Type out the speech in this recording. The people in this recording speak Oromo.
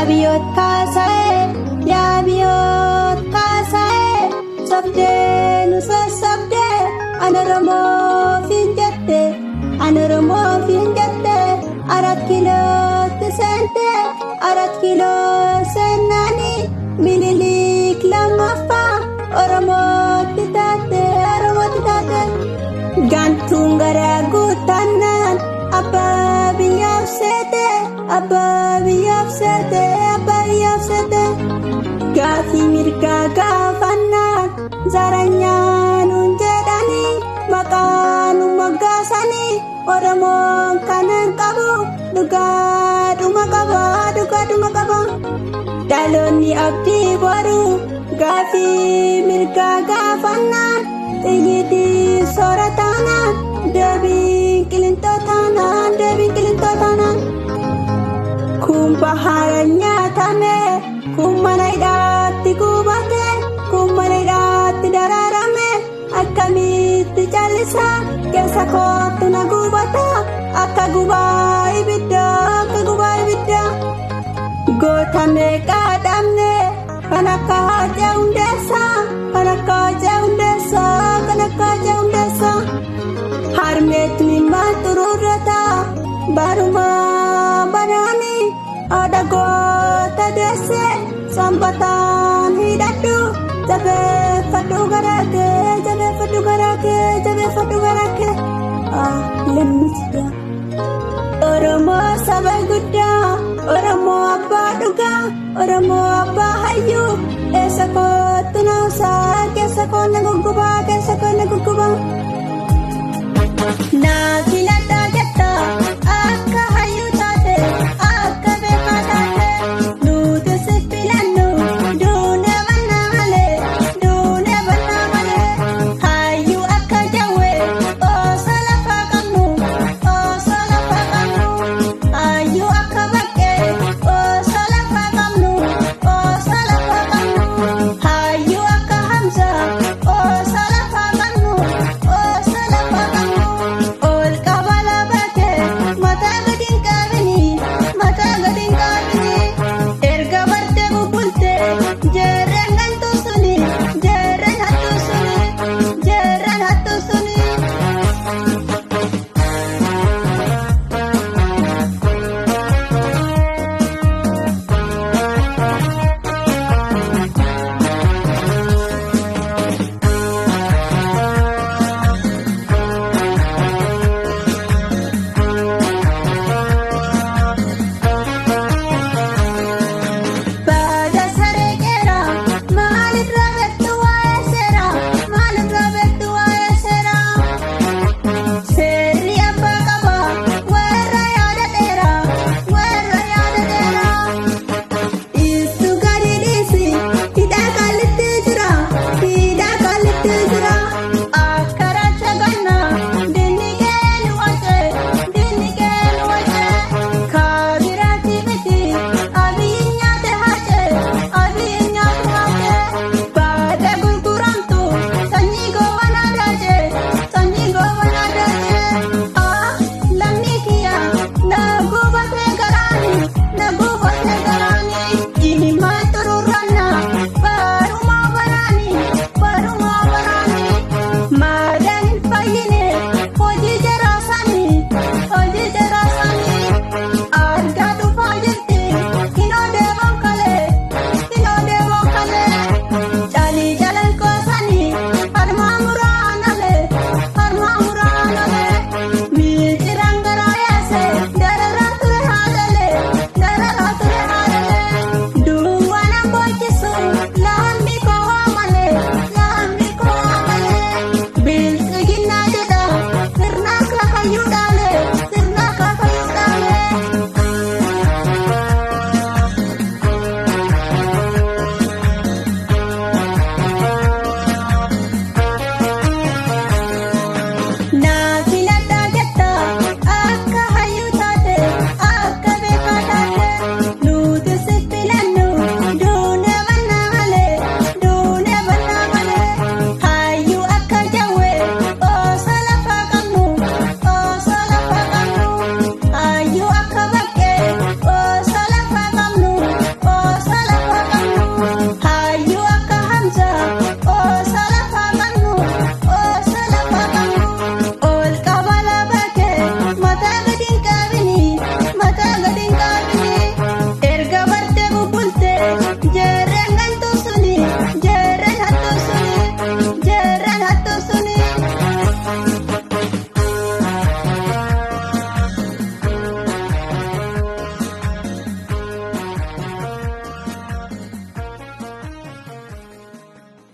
Abiyyoot kaasaa'ee yaa abiyyoot kaasaa'ee sobdee nu sossobdee an Oromoof hin jette an Oromoof hin jette arat kiilootti seente arat kiiloo seennaani Miniliik lammaffaa Oromootti taate Oromootti taate. Gantuun garaa guuttannaan abbaa biyyaaf seete abbaa biyyaaf seete abbaa biyyaaf seete. Gaafii mirgaa gaafannaan zaranyaa nuun jedhanii maqaa nu moggaasanii Oromoon kanan qabu dhugaadhuma qaba dhugaadhuma qaba. Dhaloonni abdii boru gaafii mirgaa gaafannaan xiyyiitii soora taanaan deebiin qilintoo taanaan deebiin qilintoo taanaan. Kun bahaara nyaatame kun mana hidhaatti gubate kun mana hidhaatti daraarame akkamitti callisa keessa kootu na gubata akka gubaa ibiddaa akka gubaa ibiddaa. Goota meeqaa dhabne kan akka Haacee Hundeessaa kan akka Haacee Hundeessaa kan akka Haacee Hundeessaa. Harmeetni maal xuruurrata barumaa banaani haadha goota deesse sanbataan hidhadhu jabeeffadhu garaa kee jabeeffadhu garaa kee jabeeffadhu garaa kee. Lammii Oromoo saba guddaa Oromoo abbaa dhugaa Oromoo abbaa hayyuu eessa kootu naasaa keessa koo na guggubaa keessa koo na guggubaa. Naa filadhaa jettaa